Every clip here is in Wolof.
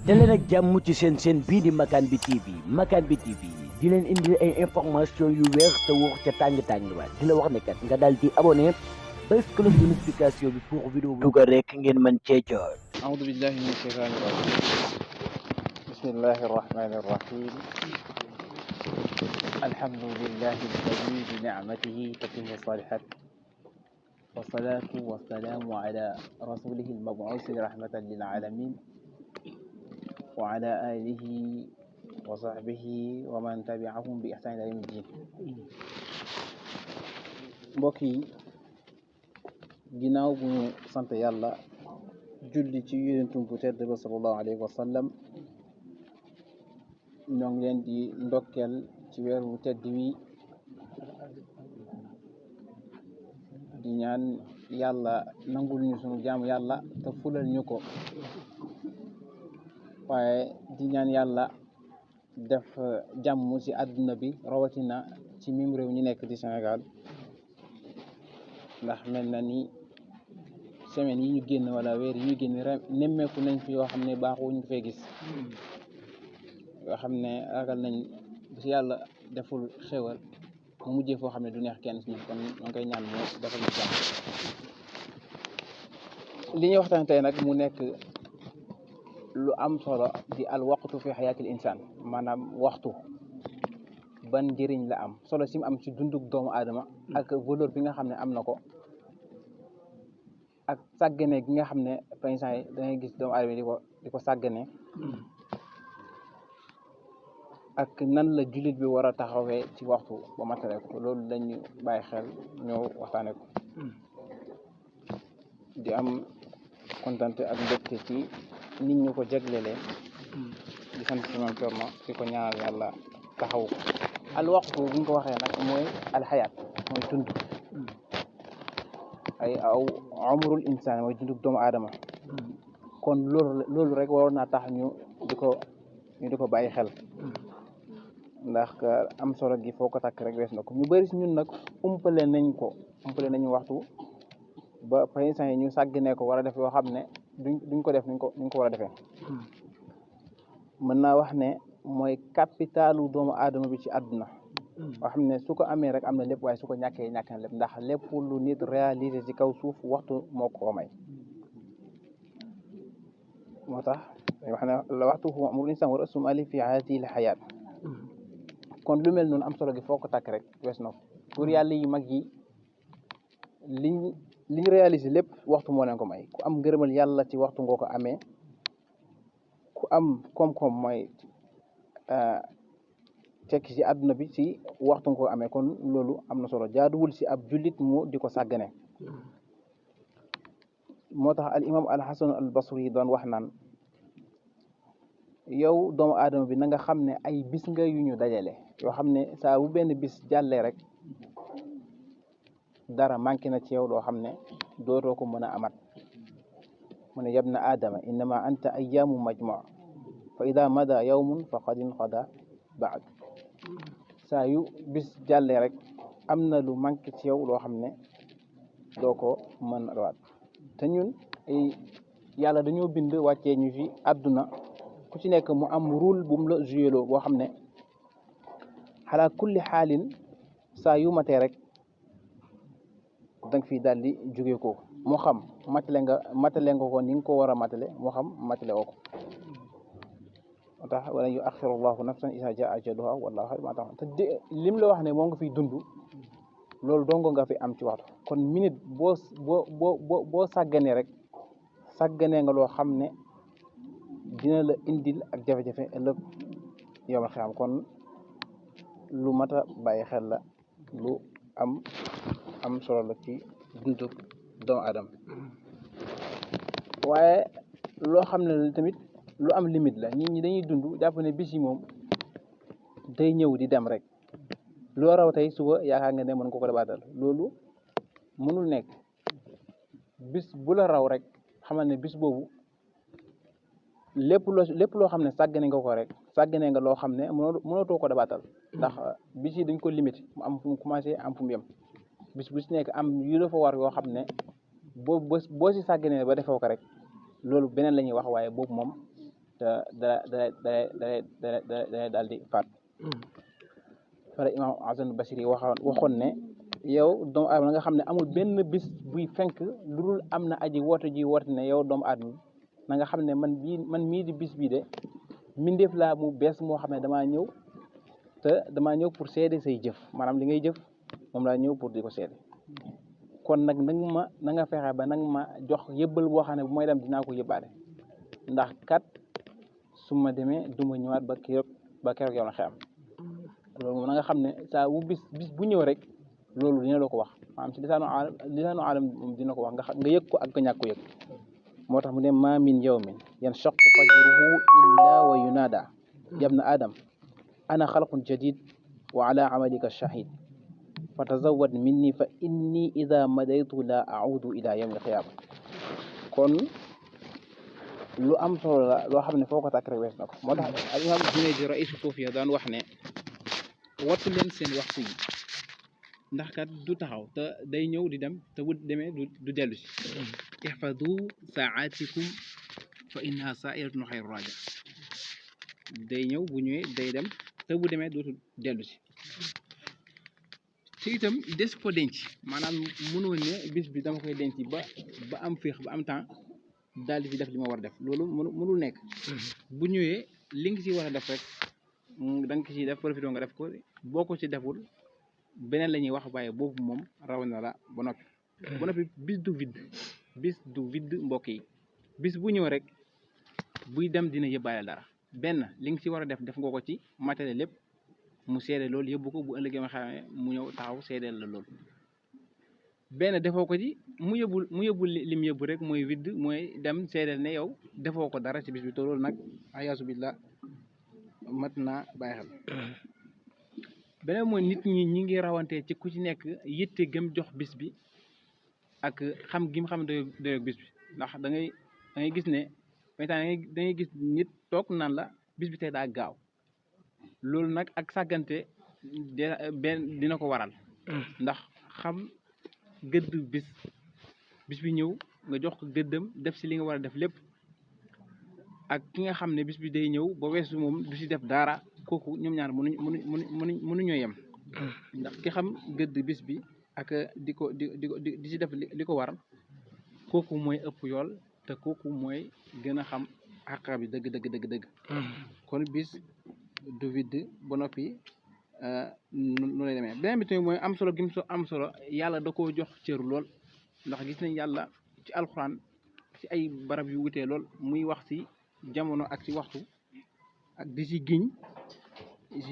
daleen ak jàmm ci seen bii di Makane bi TV Makane bi TV di leen indi ay information yu wér te wóor ca tàng-tàng ba di la wax ne kat nga daal di abonné bés cloche de notification bi pour vidéo bi dugal rek ngeen mën cee jot. أعوذ بالله من الشيطان الرجيم بسم الله الرحمن الرحيم الحمد لله الذي بنعمته تتم الصالحات والصلاة والسلام على رسوله المبعوث رحمة للعالمين وعلى آله وصحبه ومن تبعهم بإحسان إلى يوم الدين. mbokk yi ginnaaw bu ñu sant yàlla julli ci yonentum bu tedd ba sallallahu alayhi wa sallam ñoo ngi leen di ndokkeel ci weer wu tedd wi di ñaan yàlla nangul ñu sunu jaamu yàlla te fulal ñu ko waaye di ñaan yàlla def jàmm ci àdduna bi rawatina ci mim réew ñi nekk di Sénégal ndax mel na ni semaine yi ñu génn wala weer yi ñu génn nemmeeku nañ fi yoo xam ne baaxoo ñu fee gis yoo xam ne ragal nañ bu si yàlla deful xéwal mu mujjee foo xam ne du neex kenn si ñun kon ñoo ngi koy ñaan mu defal ñu jàmm. li ñuy waxtaan tey nag mu nekk lu am solo di al waqtu fi xayaatil insaan maanaam waxtu ban njëriñ la am solo si mu am si dunduk doomu aadama ak valeur bi nga xam ne am na ko ak sàggane gi nga xam ne paysan yi da ngay gis doomu aadama di ko sàggane ak nan la jullit bi war a taxawee ci waxtu ba matale ko loolu lañu bàyyi xel ñëw waxtaane ko di am kontante ak mbégte ci nit ñu ko jaglelee di sant si moom Cerno di ko ñaanal yàlla taxaw ko al waxtu bu ñu ko waxee nag mooy alxayaat mooy dund ay aw umrul insaan mooy dundug doomu aadama kon loolu rek waroon naa tax ñu di ko bàyyi xel ndax am solo gi foo ko takk rek wees na ko ñu bëri si ñun nag umpale nañu waxtu ba paysan yi ñu sàgginee ko war a def yoo xam ne duñ ko def nuñ ko war a defee mën naa wax ne mooy capitalu doomu aadama bi ci àdduna boo xam ne su ko amee rek am na lépp waaye su ko ñàkkee ñàkk na lépp ndax lépp lu nit réalisé ci kaw suuf waxtu moo ko may moo tax dañ wax ne la waxtu huwa umrul insaan wa ra'su maalihi fi haadihi l hayaat kon lu mel noonu am solo gi foo ko takk rek wees na ko pour yàlla yu mag yi liñ réalisé lépp waxtu moo leen ko may ku am ngërëmal yàlla ci waxtu ngoo ko amee ku am koom-koom mooy tekki ci àdduna bi ci waxtu nga ko amee kon loolu am na solo jaaduwul si ab jullit mu di ko sàggane moo tax al imam al hasan al basri doon wax naan yow doomu aadama bi na nga xam ne ay bis nga yu ñu dajale yoo xam ne saa bu benn bis jàllee rek dara manqué na ci yow loo xam ne dootoo ko mën a amat mu ne yabna aadama innama anta ayyaamu majmuu fa ida mada yawmun fa qad inqada baad saa yu bis jàllee rek am na lu manqué ci yow loo xam ne doo ko mën a waat te ñun yàlla dañoo bind wàccee ñu fi àdduna ku ci nekk mu am rôle bu mu la joué loo boo xam ne xalaa kulli xaalin saa yu matee rek danga fi daal di jóge ko moo xam matale nga ko ni nga ko war a matale moo xam matale woo ko moo tax wala yu axiru llahu nafsan isa jaa ajaluha wallahu xayru ma tax te lim la wax ne moo nga fiy dund loolu dongo nga fi am ci waxtu kon minute boo sàgganee rek sàgganee nga loo xam ne dina la indil ak jafe-jafe ëllëg yowmal xiyaam kon lu mat a bàyyi xel la lu am solo la ci dundu doomu aadama waaye loo xam ne tamit lu am limite la nit ñi dañuy dund jàpp ne bis yi moom day ñëw di dem rek loo raw tey suba yaakaar nga ne mën nga ko dabaatal loolu mënul nekk bis bu la raw rek xamal ne bis boobu lépp loo xam ne sàggane nga ko rek sàggane nga loo xam ne mënatoo ko dabaatal ndax bis yi dañ ko limité mu am fu mu commencé am fu mu yem bis bu si nekk am yu la fa war yoo xam ne boo si sàgganee ba defoo ko rek loolu beneen la ñuy wax waaye boobu moom te da daal di faat fara imam Hasan Basri waxoon ne yow doomu aadama nga xam ne amul benn bis buy fenk lu dul am na aji woote ji woote ne yow doomu aadama na nga xam ne man mii di bis bii de mbindeef laa mu bees moo xam ne damaa ñëw pour seede say jëf maanaam li ngay jëf moom laa ñëw pour di ko seede kon nag na nga fexe ba nag ma jox yëbbal boo xam ne bu may dem dinaa ko yëbbaale ndax kat su ma demee du ma ñëwaat ba keroog yow na xeam loolu moom na nga xam ne saa bu bis bu ñëw rek loolu dina la ko wax maanaam si lisaanu alam moom dina ko wax nga yëg ko ak nga ñàkk ko yëg moo tax mu ne ma min yawmin yanshaqu fajruhu illa wa yunada yabna adam ana xalqun jadid wa ala amalika shahid fa tazawad minni fa inni ida madaytu la audu ila yawmi alqiyama kon lu am solo la loo xam ne foo ko tàkk rek wees na ko moo tax al imam Junayd raisu Suufiya daan wax ne wattu leen seen waxtu yi ndax kat du taxaw te day ñëw di dem te bu demee du dellu si ihfadu saatikum fa innaha sairatun xayru raja day ñëw bu ñëwee day dem te bu demee dootu dellu si te itam des ko denc maanaam mënoo ne bis bi dama koy denc ba am féex ba am temps daal di ci def li ma war a def loolu mënul nekk bu ñëwee li nga ci war a def rek da nga ci def profité nga def ko boo ko ci deful beneen la ñuy wax waaye boobu moom raw na la ba noppi bis du vide mbokk yi bis bu ñëw rek buy dem dina yëbbaale dara benn li nga ci war a def nga ko ci matériel lépp mu seede loolu yóbbu ko bu ëllëgee ma xamee mu ñëw taxaw seedeel la loolu benn defoo ko ci mu yóbbul lim yóbbu rek mooy vide mooy dem seedeel ne yow defoo ko dara ci bis bi te loolu nag ayaasu billah mat naa bàyyi xel beneen mooy nit ñi ngi rawantee ci ku ci nekk yitte gëm jox bis bi ak xam gi mu xam doyoog bis bi ndax da ngay gis ne da ngay gis nit toog naan la bis bi tey daa gaaw loolu nag ak sàggante benn dina ko waral ndax xam gëdd bis bi ñëw nga jox ko gëddam def si li nga war a def lépp ak ki nga xam ne bis bi day ñëw ba weesu moom du si def dara kooku ñoom ñaar mënuñoo yem ndax ki xam gëdd bis bi ak di si def li ko war kooku mooy ëpp yool te kooku mooy gën a xam àq bi dëgg kon bis du vide ba noppi nu lay demee beneen bi tamit mooy am solo gi mu am solo yàlla da koo jox cëru lool ndax gis nañ yàlla ci alxuraan ci ay barab yu wutee lool muy wax ci jamono ak ci waxtu ak di ci giñ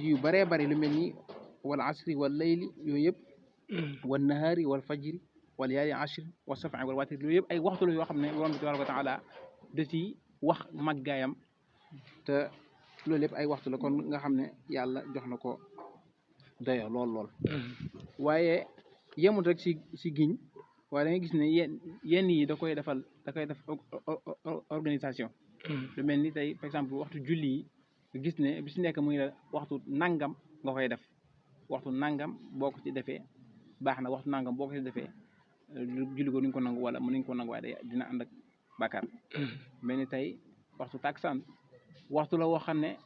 yu baree bari lu mel ni wal asri wal layli yooyu yëpp wal nahaari wal fajri wal yaali ashri wa safi wal watri yooyu yëpp ay waxtu la yoo xam ne borom bi tabaraka wa taala da ci wax màggaayam te loolu yëpp ay waxtu la kon nga xam ne yàlla jox na ko dayo lool waaye yemul rek ci giñ waaye da ngay gis ne yenn yi da koy def organisation lu mel ni tey par exemple waxtu julli yi gis ne bi ci nekk muy la waxtu nangam nga koy def waxtu nangam boo ko ci defee baax na waxtu nangam boo ko ci defee julli ko nuñ ko nangu wala mënuñ ko nangu waaye dina ànd ak bàkkaar mel ni tey waxtu takkusaan waxtu la woo xam ne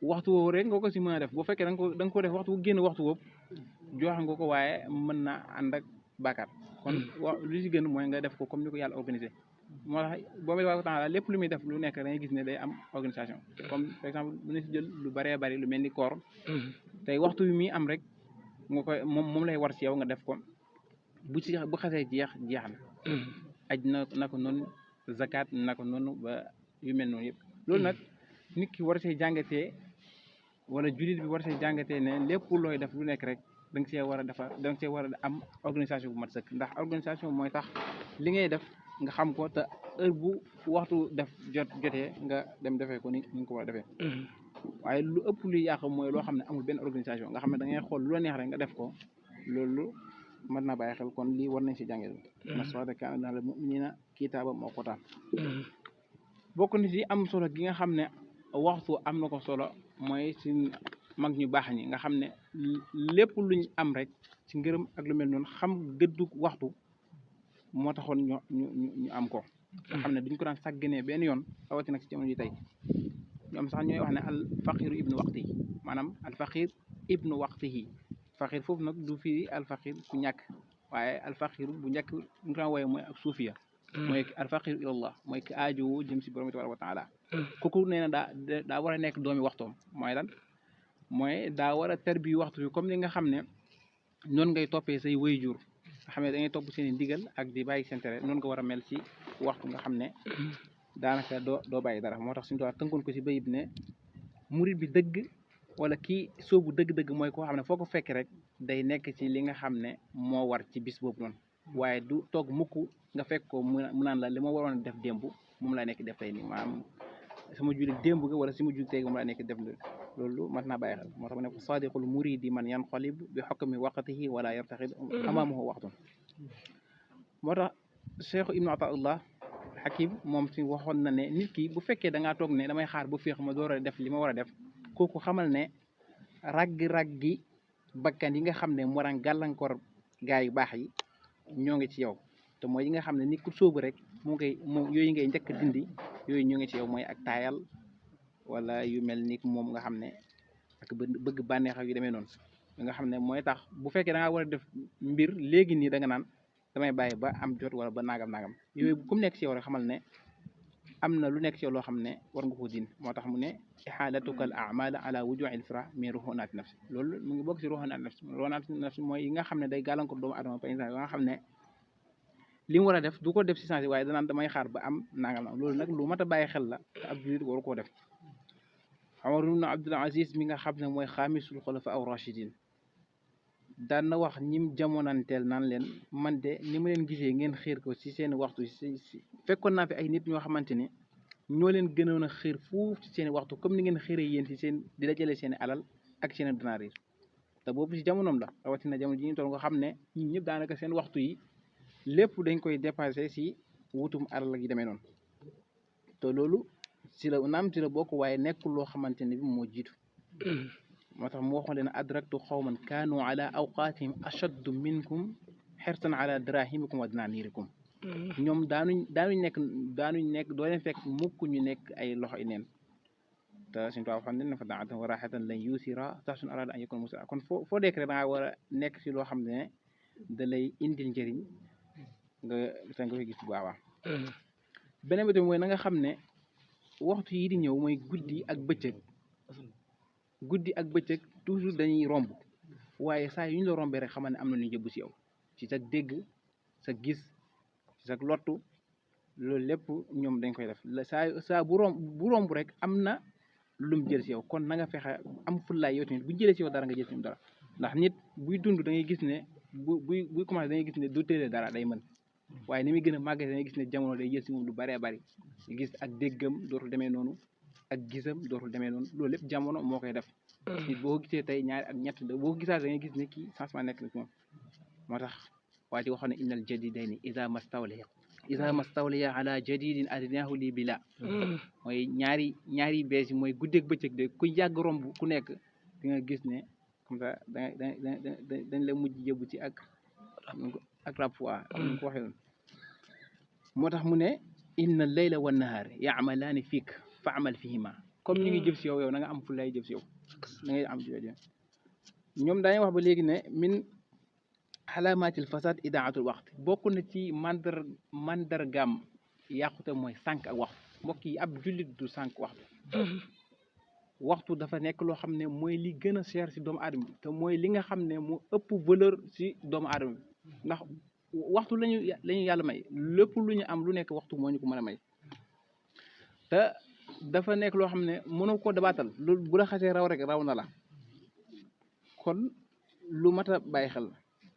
waxtu woowu rek nga ko si mën a def boo fekkee da nga ko def waxtu bu génn waxtu woowu joxe nga ko waaye mën na ànd ak bàkkaar kon lu si gën mooy nga def ko comme ni ko yàlla organisé moo tax boo may wax temps lépp lu muy def lu nekk da ngay gis ne day am organisation comme par exemple bu ne si jël lu bëree bëri lu mel ni koor tey waxtu bi muy am rek nga koy moom lay war si yow nga def ko bu xasee jeex na aj na ko noonu zakat na ko noonu ba yu mel noonu yëpp loolu nag nit ki war see jàngatee wala jullit bi war see jàngatee ne lépp looy def lu nekk rek da nga see war a am organisation bu mat sëkk ndax organisation mooy tax li ngay def nga xam ko te heure bu waxtu def jotee nga dem defee ko ni nga ko war a defee waaye lu ëpp luy yàq mooy loo xam ne amul benn organisation nga xam ne da ngay xool lu la neex rek nga def ko loolu mën naa bàyyi xel kon lii war nañ si jàngee maswada kaana alal mu'minina kitaaba mawquuta bokk na ci am solo gi nga xam ne waxtu am na ko solo mooy ci mag ñu baax ñi nga xam ne lépp luñ am rek ci ngërëm ak lu mel noonu xam gëddu waxtu moo taxoon ñu am ko nga xam ne duñ ko daan sàgganee benn yoon rawati nag si jamono ji tey ñoom sax ñooy wax ne al faqiru ibnu waqtihi maanaam al faqir ibnu waqtihi faqir foofu nag du fii al faqir ku ñàkk waaye al faqiru bu njëkk ñu ko wooye mooy ak suufiya mooy al faqiru ilallah mooy ki aajowoo jëm si borom bi tabaraka wa taala kooku nee na daa war a nekk doomi waxtoom mooy lan mooy daa war a tarbi waxtu bi comme ni nga xam ne noonu ngay toppee say waajur nga xam ne da ngay topp seen i ndigal ak di bàyyi seen tere noonu nga war a mel ci waxtu nga xam ne daanaka doo bàyyi dara moo tax suñu tubaab tënkoon ko ci bayib ne murid bi dëgg wala kii soobu dëgg-dëgg mooy koo xam ne foo ko fekk rek day nekk ci li nga xam ne moo war ci bis boobu noonu waaye du toog mukk nga fekk ko mu naan la li ma waroon a def démb moom laa nekk def tey nii maanaam sama julli démb ga wala sama julli tey moom laa nekk def loolu mat naa bàyyi xel moo tax ma ne ko sadiqul muridi man yanqalib bi xukmi waqtihi wala yartaxid amaamahu waxtun moo tax cheikh ibnu ataullah hakim moom si waxoon na ne nit ki bu fekkee da ngaa toog ne damay xaar ba féex ma door a def li ma war a def kooku xamal ne raggi bakkan yi nga xam ne moo daan gàllankoor gaa yu baax yi ñoo ngi ci yow te mooy yi nga xam ne nit ku sóobu rek moom yooyu ngay njëkk dindi yooyu ñoo ngi ci yow mooy ak taayal wala yu mel ni moom nga xam ne ak bëgg bànneex ak yu demee noonu nga xam ne mooy tax bu fekkee da ngaa war a def mbir léegi nii da nga naan damay bàyyi ba am jot wala ba nagam yooyu ku mu nekk ci yow rek xamal ne am na lu nekk ci yow loo xam ne war nga ko din moo tax mu ne ihaalatuka al amal ala wujuhi lfira min ruhunaati nafsi loolu mu ngi bokk ci ruhunaati nafsi mooy yi nga xam ne day gàllankoor doomu adama par exemple nga xam ne li mu war a def du ko def si sens waaye danaan damay xaar ba am nangam loolu nag lu mat a bàyyi xel la te ab julit waru koo def Umar ibn Abdul Aziz mi nga xam ne mooy xaamisul xulafa aw rachidin daan na wax ñim jamonanteel naan leen man de ni ma leen gisee ngeen xiir ko ci seen waxtu si fekkoon naa fi ay nit ñoo xamante ne ñoo leen gënoon a xiir fuuf ci seen waxtu comme ni ngeen xiiree yéen ci seen di la jëlee seen alal ak seen dinaar yi te boobu ci jamonoom la rawatina jamono ji ñu toll nga xam ne ñun ñëpp daanaka seen waxtu yi lépp dañ koy dépassé si wutum alal ak yi demee noonu te loolu si la naam si la bokk waaye nekkul loo xamante ne bi moo jiitu moo tax mu waxoon leen adraktu xawman kaanu ala awqaatihim ashaddu minkum xertan ala dirahimikum wa dinaaniirikum ñoom daanuñ nekk doo leen fekk mukk ñu nekk ay loxo i neen te suñu tubaab xam ne fa daatan wa raxatan lan yusira tax suñu arada an yakun musira kon foo dekk rek da ngaa war a nekk si loo xam ne da lay indil njëriñ nga koy gis bu baax beneen bi tamit mooy na nga xam ne waxtu yi di ñëw mooy guddi ak bëccëg toujours dañuy romb waaye saa yu ñu la rombee rek xamal ne am na lu ñu jëbbu si yow ci sa dégg sa gis ci sa lottu loolu lépp ñoom dañ koy def saa bu romb rek am na lum jël si yow kon na nga fexe am fullaay yow tamit bu jëlee si yow dara nga jël si yow dara ndax nit buy dund da ngay gis ne buy commencé da ngay gis ne du tëlee dara day mën waaye ni muy gën a màggee da ngay gis ne jamono day jël si moom lu bëree bëri gis ak déggam dootul demee noonu ak gisam dootul demee noonu loolu lépp jamono moo koy def nit boo ko gisee tey ñaari ak ñett boo ko gisaat da ngay gis ne kii changement nekk na ci moom moo tax waa ji waxoon ne innal jadidayni iza mastawliya ala jadidin adnahu li bila mooy ñaari bees yi mooy guddeeg bëccëg de ku yàgg romb ku nekk di nga gis ne comme ça dañ la mujj yóbbu ci ak rab fois ñu ko waxee noonu moo tax mu ne inna layla wa nahaar yaamalaani fiik fa amal fihima comme ñu ngi jëf si yow na nga am fu lay jëf si yow da ngay am jooju ñoom daañuy wax ba léegi ne min xalaamaatil fasad idaatul waxtu bokk na ci mandargaam yàqute mooy sànq ak waxtu mbokk yi ab jullit du sànq waxtu dafa nekk loo xam ne mooy li gën a cher si doomu aadama bi te mooy li nga xam ne mu ëpp valeur si doomu aadama bi ndax waxtu lañu yàlla may lépp lu ñu am lu nekk waxtu moo ñu ko mën a may te dafa nekk loo xam ne mënoo koo dabaatal loolu bu la xasee raw rek raw na la kon lu mat a bàyyi xel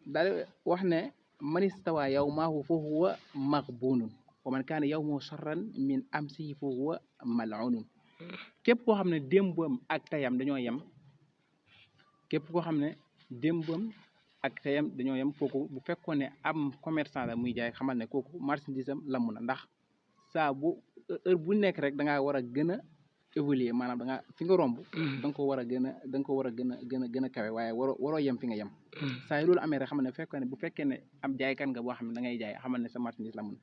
daal wax ne man istawa yawmahu fa huwa maghbunun wa man kaana yawmuhu sharran min amsihi fa huwa mal'unun képp koo xam ne démbam ak tayam dañoo yem kooku bu fekkoon ne am commerçant la muy jaay xamal ne kooku marchandise am lamm na ndax saa bu heure bu nekk rek da ngaa war a gën a évoluer maanaam da nga fi nga romb da nga ko war a gën a kawe waaye waroo yem fi nga yem saa yi loolu amee rek xamal ne bu fekkee ne am jaaykat nga boo xam ne da ngay jaay xamal ne sa marchandise lamm na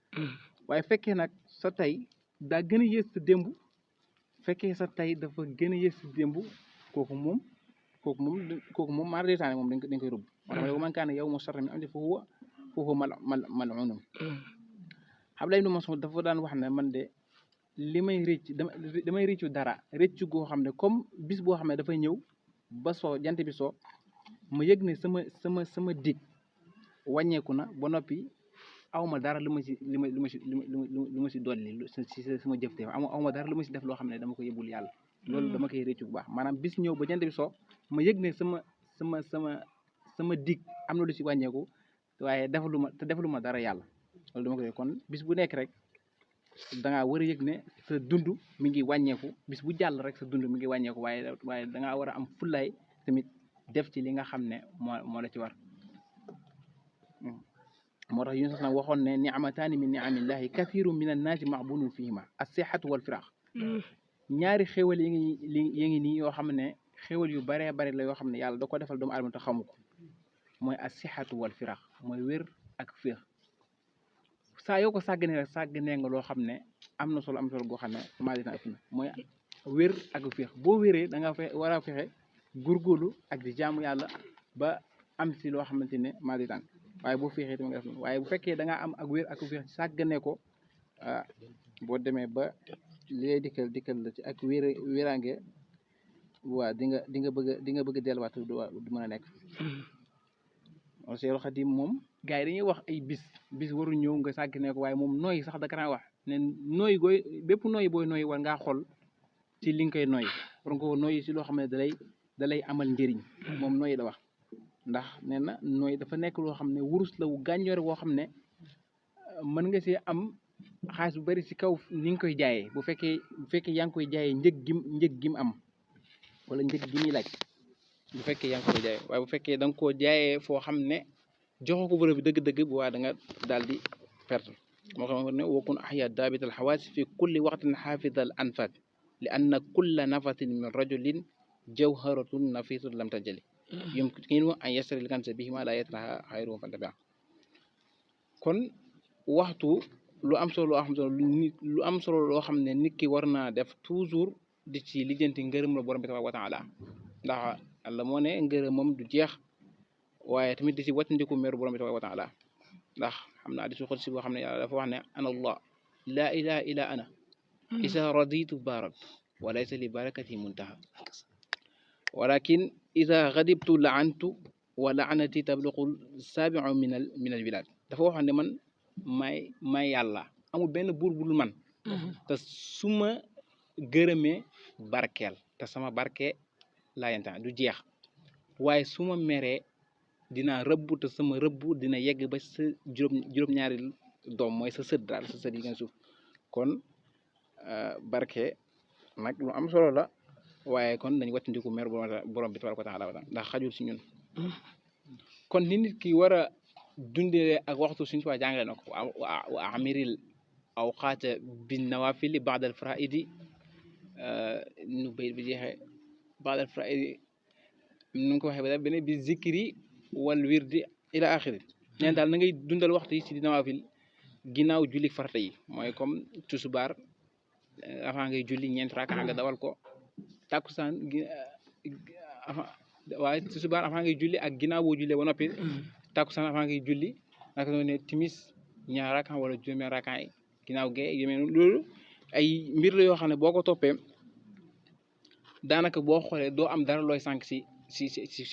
waaye fekkee nag sa tey daa gën a yées sa démb fekkee sa tey dafa gën a yées sa démb kooku moom maar detaane moom dañ koy rëbb moo tax man kaana yow ma sarra mi am di foofu mal'unum Abdullah ibn Mas'ud dafa daan wax ne man de li may rëcc damay rëccu dara rëccu goo xam ne comme bis boo xam ne dafay ñëw ba soo jant bi soo ma yëg ne sama dig wàññeeku na ba noppi aw ma dara lu ma si dolli si sama jëfte aw ma dara lu ma si def loo xam ne dama ko yëbul yàlla loolu dama koy rëccu bu baax maanaam bis ñëw ba jant bi soo ma yëg ne sama dig am na lu si wàññeeku waaye defalu ma dara yàlla loolu dama koy kon bis bu nekk rek dangaa war a yëg ne sa dund mi ngi wàññeeku bis bu jàll rek sa dund mi ngi wàññeeku waaye dangaa war a am fullaay tamit def ci li nga xam ne moo la ci war moo tax Yunus na waxoon ne ni'mataani min ni'amillahi kathiru min annaasi ma'bunun fihima as-sihhatu wal firaax ñaari xéwal yi ngi nii yoo xam ne xéwal yu baree bari la yoo xam ne yàlla da ko defal doomu aadama te xamu ko mooy as-sihhatu wal firaax mooy wér ak féex saa yoo ko sàgganee rek sàgganee nga loo xam ne am na solo goo xam ne maa dina ëpp na mooy wér ak féex boo wéree da nga war a fexe góorgóorlu ak di jaamu yàlla ba am si loo xamante ne maa di tànk waaye boo féexee tamit nga def waaye bu fekkee da ngaa am ak wér ak féex sàgganee ko boo demee ba li lay dikkal la ci ak wéraange waa di nga bëgg a delluwaat du mën a nekk Seexul Xadiim moom gars yi dañuy wax ay bis waru ñëw nga sàgganee ko waaye moom nooyi sax daka naa wax ne nooyi gooy bépp nooyi booy nooyi war ngaa xool ci li nga koy nooyi war nga ko nooyi si loo xam ne da lay amal njëriñ moom nooyi la wax ndax nee na nooyi dafa nekk loo xam ne wurus la wu gànjoore woo xam ne mën nga see am xaalis bu bari si kaw ni nga koy jaayee bu fekkee yaa ngi koy jaayee njëg gim am wala njëg gi muy laaj bu fekkee yaa ngi koy jaayee waaye bu fekkee da nga koo jaayee foo xam ne joxoo ko bërëb bi dëgg-dëgg bu waa da nga daal di perte moo xam ne wakun ahya daabit al xawaas fi kulli waqtin xaafida al anfas li anna kulla nafasin min rajulin jawharatun nafisatun lam tajali yumkinu an yasri lkansa bihima la yatraha xayruhu fantabia kon waxtu lu am solo loo xam ne nit ki war naa def toujours di ci lijjanti ngërëm la borom bi tabaaraka wa taala ndax Allah moo ne ngërëm moom du jeex waaye tamit di ci wattandiku meeru borom bi tabaaraka wa taala ndax xam naa di su xol si boo xam ne yàlla dafa wax ne ana allah laa ilaha illa ana isa raditu barak wa laysa li barakati muntaha walakin ida gadibtu laantu wa laanati tabluqul saabiu min al bilad dafa waxoon ne man may yàlla amul benn buur bu dul man te su ma gërëmee barkeel te sama barke laayantaan du jeex waaye su ma meree dinaa rëbb te sama rëbb dina yegg ba sa juróom-ñaari doom mooy sa sët daal sa sët yi ngeen suuf kon barke nag lu am solo la waaye kon dañu wattandiku mer borom bi tabaaraka wa taala ndax xajul si ñun kon ni nit ki war a dundee ak waxtu suñu fa jàngale na ko wa amiril awqaata bin nawafili baadal faraidi nu bayit bi jeexee baadal faraidi nu ko waxee ba beneen bi zikri wal wirdi ila axiri neen daal na ngay dundal waxtu yi si di nawafil ginnaaw julli farata yi mooy comme tusubaar avant ngay julli ñeent raka nga dawal ko takkusaan waaye tusubaar avant ngay julli ak ginnaaw boo jullee ba noppi takkusaan avant ngay julli naka noonu ne timis ñaar raka wala juróomi raka yi ginnaaw gee yémee loolu ay mbir la yoo xam ne boo ko toppee daanaka boo xoolee doo am dara looy sànq si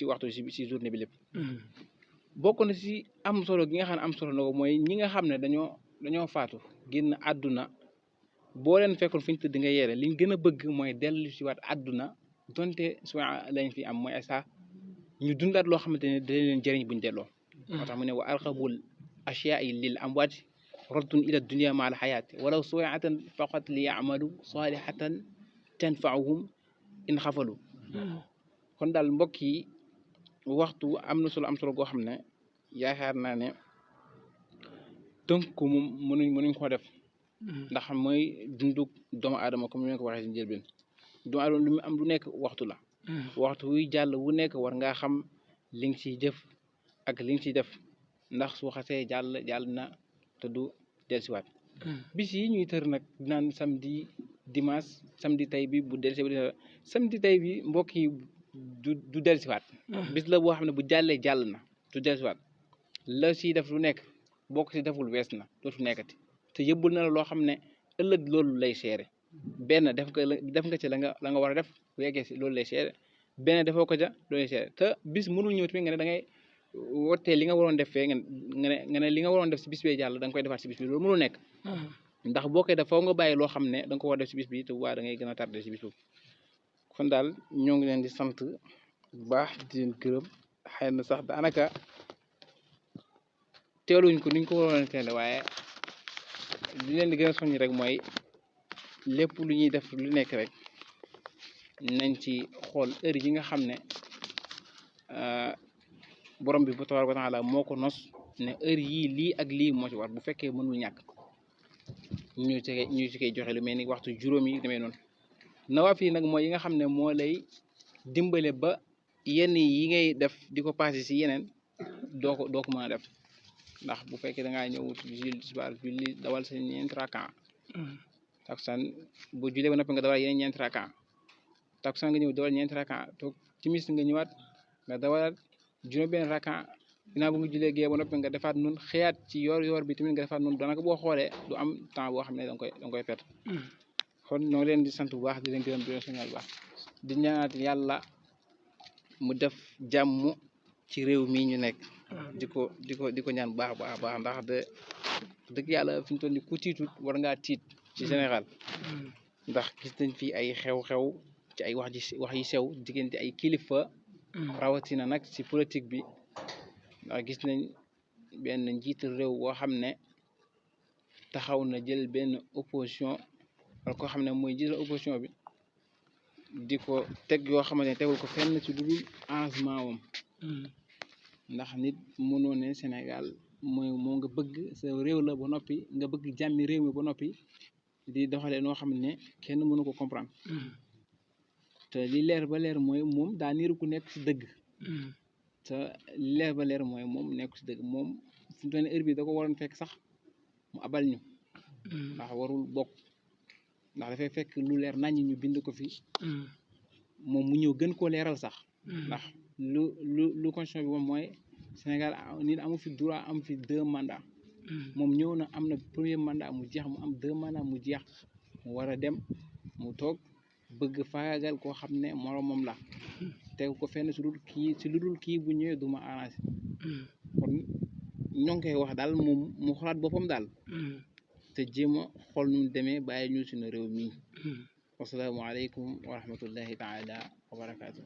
waxtu si journée bi lépp bokk na si am solo gi nga xam ne am solo na ko mooy ñi nga xam ne dañoo faatu génn àdduna boo leen fekkoon fi ñu tëdd nga yeere liñ gën a bëgg mooy dellu si waat àdduna donte soit lañ fi am mooy sa ñu dundaat loo xamante ne da leen jëriñ buñ delloo moo tax mu ne wa arqabul ashyaai lil amwaati raddun ila dunia ma al xayaati walaw suwaatan faqat li yamalu salihatan tanfaahum in xafalu kon daal mbokk yi waxtu am na solo goo xam ne yaakaar naa ne tënk ko moom mënuñ koo def ndax mooy dundu doomu aadama comme ni ma ko waxee si njëlbeen doomu aadama lu mu am lu nekk waxtu la waxtu wuy jàll wu nekk war ngaa xam li nga ciy jëf ak li nga ciy def ndax su xasee jàll na te du dellusiwaat bis yi ñuy tër nag naan samedi dimanche samedi tey bi bu delsi samedi tey bi mbokk yi du delsiwaat bis la boo xam ne bu jàllee jàll na du delsiwaat la si def lu nekk bokk si deful wees na dootu nekkati te yëbbul na la loo xam ne ëllëg loolu lay seere benn def nga ci la nga war a def bu yeggee si loolu lay seere benn defoo ko ja loolu lay seere te bis mënul ñëw tamit nga ne da ngay wottee li nga waroon def fee nga ne li nga waroon def si bis bee jàll da nga koy defaat si bis bi loolu mënul nekk ndax boo koy def foo nga bàyyi loo xam ne da nga ko war def si bis bi te bu baax da ngay gën a tardé si bis boobu kon daal ñoo ngi leen di sant bu baax di leen gërëm xëy na sax daanaka teeluñ ko niñ ko waroon teele waaye li leen di gën a soññ rek mooy lépp lu ñuy def lu nekk rek nañ ci xool heure yi nga xam ne borom bi tabaaraka wa taala moo ko nos ne heure yii lii ak lii moo ci war bu fekkee mënul ñàkk ñu ci koy joxe lu mel ni waxtu juróom yi demee noonu nawaafil yi nag mooy yi nga xam ne moo lay dimbale ba yenn yi ngay def di ko passé si yeneen doo ko mën a def ndax bu fekkee da ngaa ñëw julli dawal sa ñeenti rakaa takkusaan bu jullee ba noppi nga dawal yeneen ñeenti rakaa takkusaan nga ñëw dawal ñeenti rakaa toog timis nga ñëwaat nga dawalaat juróom-benn rakaa ginnaaw bu nga jullee gee ba noppi nga defaat noonu xëyaat ci yoor bi tamit nga defaat noonu daanaka boo xoolee du am temps boo xam ne da nga koy perte kon ñoo leen di sant bu baax di leen gërëm di leen soññal bu baax di ñaanaat yàlla mu def jàmm ci réew mii ñu nekk di ko ñaan baax ndax dëgg yàlla fi ñu toll ni ku tiitut war ngaa tiit ci Sénégal ndax gis nañ fi ay xew-xew ci ay wax yi sew diggante ay kilifa rawatina nag ci politique bi ndax gis nañ benn njiital réew boo xam ne taxaw na jël benn opposition wala koo xam ne mooy jiital opposition bi di ko teg yoo xamante ne tegul ko fenn ci lu dul arrangement wam ndax nit mënoo ne Sénégal moo nga bëgg sa réew la ba noppi nga bëgg jàmmi réew mi ba noppi di doxalee noo xam ne kenn mënu ko comprendre te li leer ba leer mooy moom daa niiru ku nekk ci dëgg te li leer ba leer mooy moom nekku ci dëgg moom fu mu toll nii heure bi da ko waroon fekk sax mu abal ñu ndax warul bokk ndax dafay fekk lu leer naññ ñu bind ko fi moom mu ñëw gën koo leeral sax ndax lu constitution bi moom mooy Sénégal nit amu fi droit am fi 2 mandats moom ñëw na am na premier mandat mu jeex mu am 2 mandats mu jeex mu war a dem mu toog bëgg faagagal koo xam ne moromam la tegu ko fenn si lu dul kii bu ñëwee du ma arrangé kon ñoo ngi koy wax daal moom mu xolaat boppam daal te jéem a xool nu mu demee bàyyi ñu suñu réew mi wasalaamualeykum wa rahmatullahi taala wa barakaatu